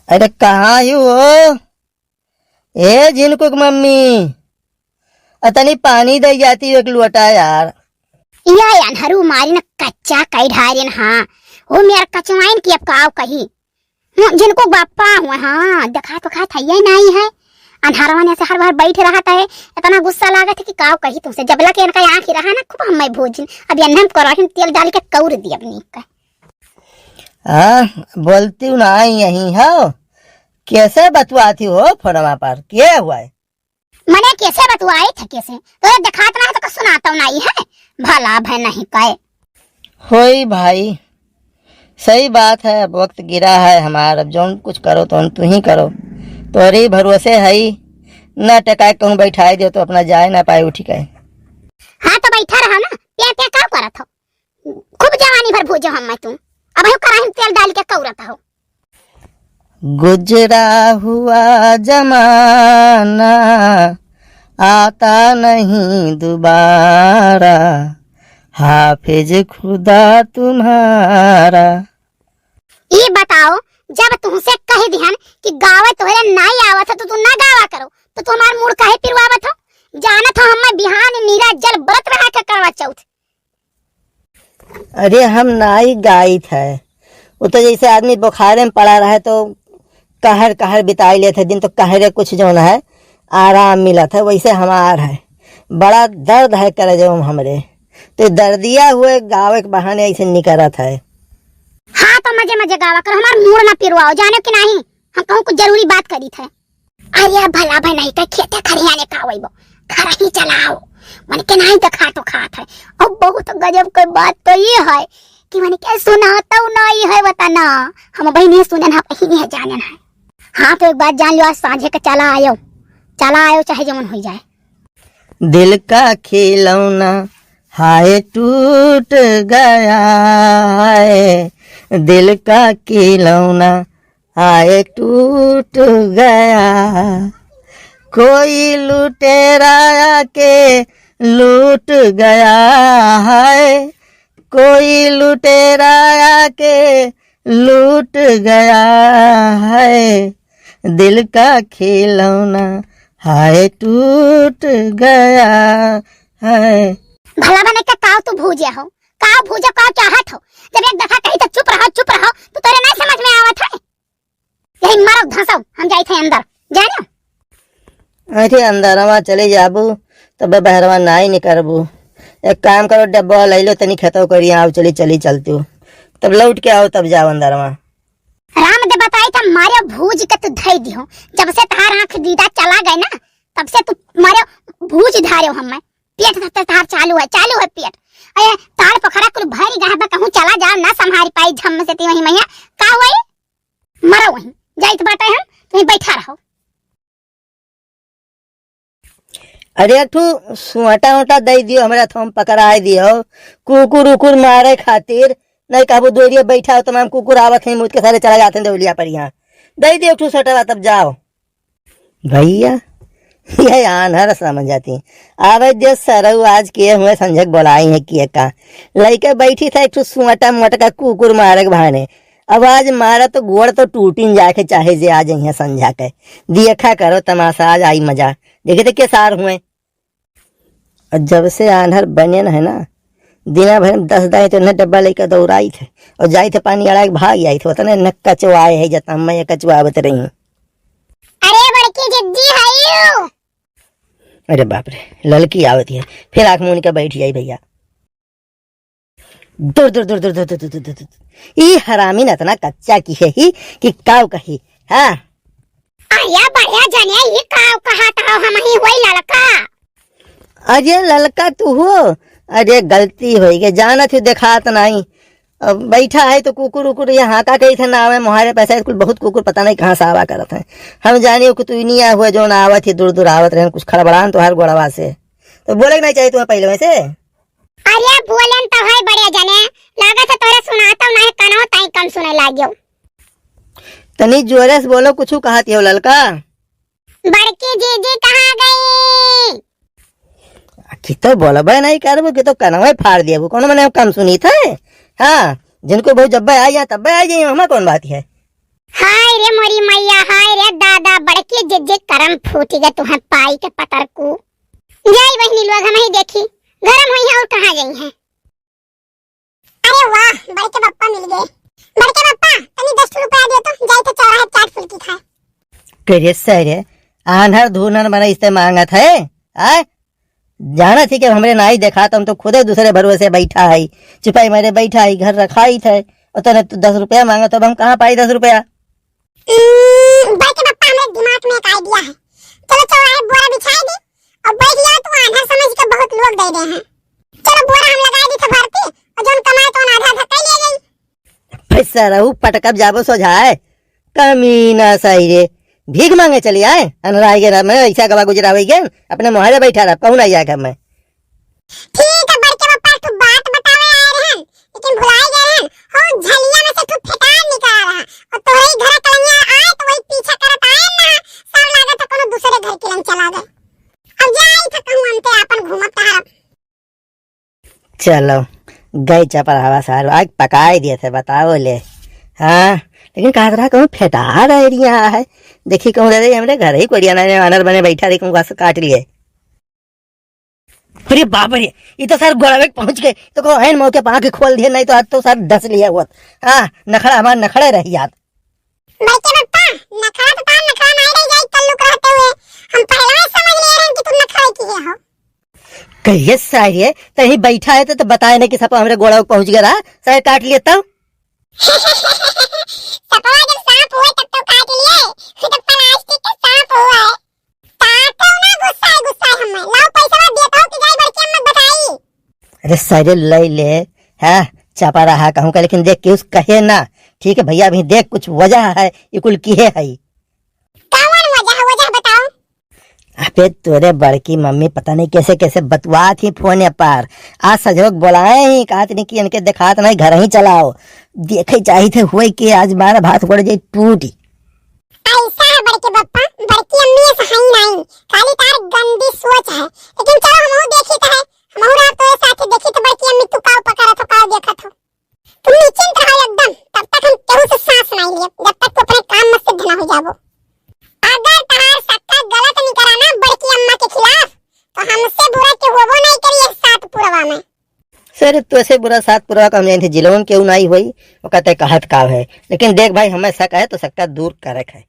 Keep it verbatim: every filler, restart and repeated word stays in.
अरे कहाँ ही हो? ए झिनकुक मम्मी, अ तनी पानी दे जाती हो एक लोटा यार। या अनहरू मारी न कच्चा कई ढारिन, हाँ। हो मेर कचवाइन की अब काव कही। हम्म, झिनकुक बापा हुआ, हाँ, देखा तो खा था, ये नहीं है। अन्हरवा ने से हर बार बैठ रहा था, इतना गुस्सा लागत है कि काव कही तुमसे। जबला के इनका आँख ही रहा ना, खूब हमें भोजिन। अब ये हम कराही में तेल डाल के कौर दी अपनी का। हाँ, बोलती हूँ ना, यही हो। कैसे बतुआती हो फोनवा पर? क्या हुआ है? मने कैसे बतुआई थे, कैसे? तो ये दिखात ना है तो का सुनाता नहीं है? भला भय नहीं कहे। होई भाई, सही बात है, अब वक्त गिरा है हमार, अब जौन कुछ करो तो तू ही करो। तोरे भरोसे है ही, ना टकाए कहूँ बैठाए दे तो अपना जाए ना पाए उठ के। हाँ तो बैठा रहो ना, प्या प्या का करत हो? खूब जवानी भर भूजो हम मैं तू। अब हम कराही में तेल डाल के कौरत हो। गुजरा हुआ जमाना आता नहीं दोबारा, हाफिज खुदा तुम्हारा। ई बताओ, जब तुमसे कह दिहन कि गावे तोहरे नाई आवत है तो तू ना गावा करो, तो तू हमार मूड काहे पिरवावत हो? जानत हो हमें बिहान नीरा जल व्रत रहा के करवा चौथ। अरे हम नाई गाइत है, वो तो जैसे आदमी बुखारे में पड़ा रहे तो कहर कहर बिताई लेत है दिन, तो कहरे कुछ जौन है आराम मिलत है, वैसे हमार है। बड़ा दर्द है करेजवा में हमरे, तो दर्दिया हुए गावे के बहाने ऐसे निकरत है। हाँ तो मजे मजे गावा करो, हमार मूड ना पिरवाओ, जानो कि नहीं, हम कहूँ कुछ जरूरी बात करी थे। अरे भला भाई नहीं तो खेते खरियाने का वही बो, घर ही चलाओ, मन के नहीं देखा तो खात है। अब बहुत गजब के बात तो ये है कि मन के सुनाता नहीं है, बता ना, हम बहनी सुनन है, बहनी है, जानन है। हाँ तो एक बात जान लो, आज सांझे के चला आयो, चला आयो चाहे जमन हो जाए। दिल का खिलौना हाय टूट गया है, दिल का खिलौना हाय टूट गया, कोई लुटेरा आके लूट गया है, कोई लुटेरा आके लूट गया है, दिल का खिलौना हाय टूट गया है। भला बने का काव तू भूजे हो, काव भूजे, काव चाहत हो? जब एक दफा कही तो चुप रहो, चुप रहो, तो तोरे नहीं समझ में आवत है। यही मरो धंसो, हम जाई थे अंदर, जानियो। अरे अंदरवा चले जाबू, तब बहरवा नाई निकरबू। एक काम करो, डब्बा ले लो, तनी खेतवा करिया आओ, चली, चली चलती हो, तब लौट के आओ, तब जाओ अंदरवा। राम दे बताई था, मारे भूज के तू धई दिहो। जब से तहार आँख दीदा चला गए ना, तब से तू मारे भूज धारे हो हमें। पेट धरते तहार चालू है, चालू है पेट। अरे तार पोखरा कुल भरी गए बा, कहूँ चला जाओ ना, संभारी पाई झम से ती वही मैया। का हुई? मरो वहीं, जाइत बाटे हम, तुहीं बैठा रहो। अरे एक ठू सुआटा उटा दे दियो, हमरा थम पकड़ाए दियो, कुकुर उकुर मारे खातिर। नहीं कहबो दोरिया बैठा हो, तमाम कुकुर आवत हैं, मुद के सारे चला जाते हैं दौलिया पर। यहाँ दे दियो एक ठू सोटवा, तब जाओ। भैया, ये आन्हर समझ जाती। आवे दे सरऊ, आज के हुए संझक बोलाई है किए का। लइके बैठी था एक ठो सुअटा मोटका कुकुर मारे के बहाने। अब आज मारा तो गोड़ तो टूटिन जाके चाहे जे आ जाइए संझा के। देखा करो तमाशा, आज आई मजा। देखे तो के सार हुए। और जब से आन्हर बने न है ना, दिना भर में दस दाई तो न डब्बा लेकर दौड़ाई थे और जाई थे पानी अड़ा के भाग आई थे। उतने न कचवाए है जता मैं कचवावत रही हूँ। अरे बड़की जिज्जी हइयो। अरे बाप रे, ललकी आवत है, फिर आँख मून के बैठ जाई भैया। दूर, दूर, दूर। ई हरामी न इतना कच्चा की है ही कि काव कही, हाँ? अरे बढ़िया जने, ई काव कहत हो, हम ही होई ललका। अरे ललका तू हो? अरे गलती होई गई, जानत ही देखात नहीं। अब बैठा है तो कुकुर उकुर यहाँ का कही थे ना आवे, मोहारे पैसा कुल बहुत कुकुर पता नहीं कहाँ से आवा करत है। हम जानियो कि तू इनिया हुए जो ना आवत ही, दूर दूर आवत रहे, कुछ खड़बड़ान तोहार गोड़वा से। तो बोले के नहीं चाहिए तुम्हें पहले में से? अरे बोलन तो है बड़े जने, लागत है तोरे सुनाता नहीं, कनो ताई कम सुने लाग्यो। तनी जोरे से बोलो, कुछ कहत हो ललका। बड़की जीजी कहाँ गई? कि तो बोलबे नहीं करबो कि तो कनवे फाड़ देबो, कोनो मने कम सुनी थे? हाँ, जिनको बहुत जब्बे आ जा तब्बे आ जाइए, हमें कौन बात है? हाय रे मोरी मैया, हाय रे दादा, बड़की जिज्जी करम फूटी गे तुहैं पाई के पतरकू। जाई बहिनी लोग, हमहीं देखी, घर मा होइहैं अउर कहाँ जइहैं। अरे वाह, बड़के बप्पा मिल गए। बड़के बप्पा, तनी दस रुपया दे तो, जाई तो चौराहे चाट फुल्की खाए। करे सारे, आन्हर धुनर मने इसे माँगत है, आय? जानत ही कि हमरे नाई देखात, हम तो खुदे दूसरे भरोसे बैठा है, चुपाई मारे बैठा है, घर रखाइत है, अउर तने तू दस रुपया माँगत, अब हम कहाँ पाई दस रुपया? हम्म, बड़के पप्पा, हमरे दिमाग में एक idea है। चलो चौराहे बोरा बिछाई दी अउर बैठ जाओ, तू आन्हर समझ के बहुत लोग दे दे हैं। चलो बोरा हम लगाई दी थे भरती अउर जौन कमाए तो आधा आधा कई ले गई। पैसा रहू पटकब जाबो सोझाए। कमीना सही रे, भीख माँगे चली आए, अनराई के रात में ऐसा गवा गुजरा होई गए, अपने मोहरे बैठा रह, कहूँ ना जाए घर में। ठीक है बड़के पप्पा, तू बात बतावे आए रहन, लेकिन भुलाए गए रहन। हो झलिया में से तू फेटार निकाल रहा, अउर तोहरे ही घर कलंगिया आए तो वही पीछा करत आए ना, सब लागत है कोनो दूसरे घर के लंग चला गए। अब जाई था कहूँ अंते आपन घूमत टहरब। चलो, गई चपरावा सार, आज पकाए दिए थे, बताओ ले। हाँ, लेकिन कहा रहा कहूँ फेटार आए रिया है, देखी कहूँ रे हमरे घर ही कोड़िया ना आनर बने बैठा रही कहूँ घास काट लिए। अरे बाप रे, ये तो सर गोड़वे पहुंच गए, तो को ऐन मौके पे आके खोल दिए, नहीं तो आज तो सर डस लिया हुआ। हाँ, नखड़ा हमार नखड़े रही याद। बड़के पप्पा, नखड़ा तो तार नखड़ा नहीं रह जाई, कल्लू के रहते हुए। हम पहले ही समझ ले रहे हैं कि तुम नखड़ा की है हो। कहिए सारे, तही बैठा है तो, तो बताए नहीं कि सब हमरे गोड़वे पहुंच गया रहा, सर काट लिए तब। सपवा जब सांप हुए तब तो काट लिए, फिर तो प्लास्टिक के सांप हुआ है। ताते ना गुस्सा है, गुस्सा है हमें। लाओ पैसा देता हूँ कि जाई बड़की अम्मा बताई। अरे सारे ले ले, हाँ, चापा रहा कहूँ का, लेकिन देख केहू से कहे ना, ठीक है भैया, अभी देख कुछ वजह है, ये कुल किहे है। कौन वजह है, वजह बताओ। अबे तोरे बड़की मम्मी पता नहीं कैसे कैसे बतुआत ही फोन पर, आज सजोक बोलाए ही, कहत नहीं कि इनके देखात नहीं, घर ही चलाओ, देखे चाहिए थे हुए कि आज मारा भात पड़ जाए टूटी। ऐसा है बड़के पप्पा, बड़की अम्मी ऐसा है ही नहीं, खाली तार गंदी सोच है। लेकिन चलो हमहू देखी तो है, हमहू रात तोरे साथ देखी तो बड़की अम्मी तू काव पकड़त हो, काव देखत हो। तुम निश्चिंत रहो एकदम, तब तक हम केहू से सांस नहीं लिए, जब तक तू अपने काम में सिद्ध ना हो जाबो। अगर तहार सक्का गलत निकला ना बड़की अम्मा के खिलाफ, तो हमसे बुरा के होबो नहीं करी इस सात पुरवा में। सर, तोसे बुरा सात पुरवा का हम जानी थे, जिलवन केहू नाई होई, ओका ते कहत का है। लेकिन देख भाई, हमें शक है तो शक का दूर करे है।